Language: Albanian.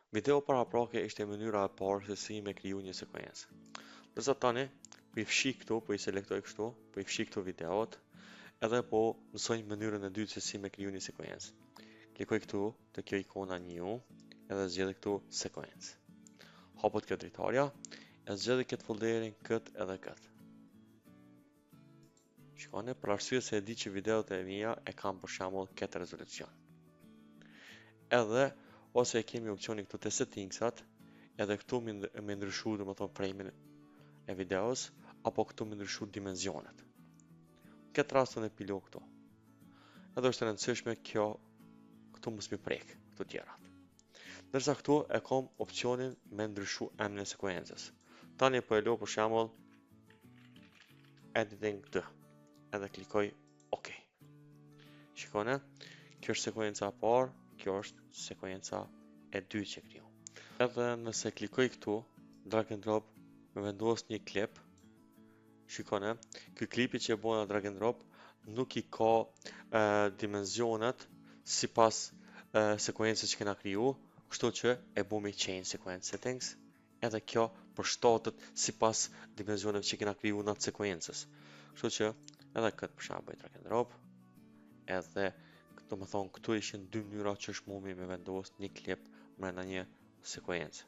Video paraprake ishte mënyra e parë se si me kriju një sekuencë. Ndërsa tani, po i fshi këtu, po i selektoj kështu, po i fshi këtu videot, edhe po mësoj mënyrën e dytë se si me kriju një sekuencë. Klikoj këtu te kjo ikona new, edhe zgjedh këtu sekuencë. Hapet kjo dritarja, e zgjedh këtë folderin, këtë edhe këtë. Shikoni, për arsye se e di që videot e mia e kam për shembull këtë rezolucion. Edhe ose e kemi opsionin këtu te settingsat, edhe këtu me ndryshu, do të thonë frame-in e videos, apo këtu me ndryshu dimenzionet. Këtë rast unë e pi lo këtu. Edhe është e rëndësishme kjo këtu mos mi prek këtu tjerat. Ndërsa këtu e kam opsionin me ndryshu emrin e sekuencës. Tani po e lo për shembull editing 2 edhe klikoj OK. Shikone, kjo është sekuenca e parë, kjo është sekuenca e dytë që kriju. Edhe nëse klikoj këtu, drag and drop, me vendos një klip, shikone, ky klipi që e bona drag and drop, nuk i ka e, dimenzionet sipas e, sekuencës që kena kriju, kështu që e bumi change sequence settings, edhe kjo përshtatet sipas dimenzioneve që kena kriju në atë sekuencës. Kështu që edhe këtë për shembull bëj drag and drop, edhe do më thonë këtu ishin dy mënyra që është mumi me vendos një klip mrena një sekuencë.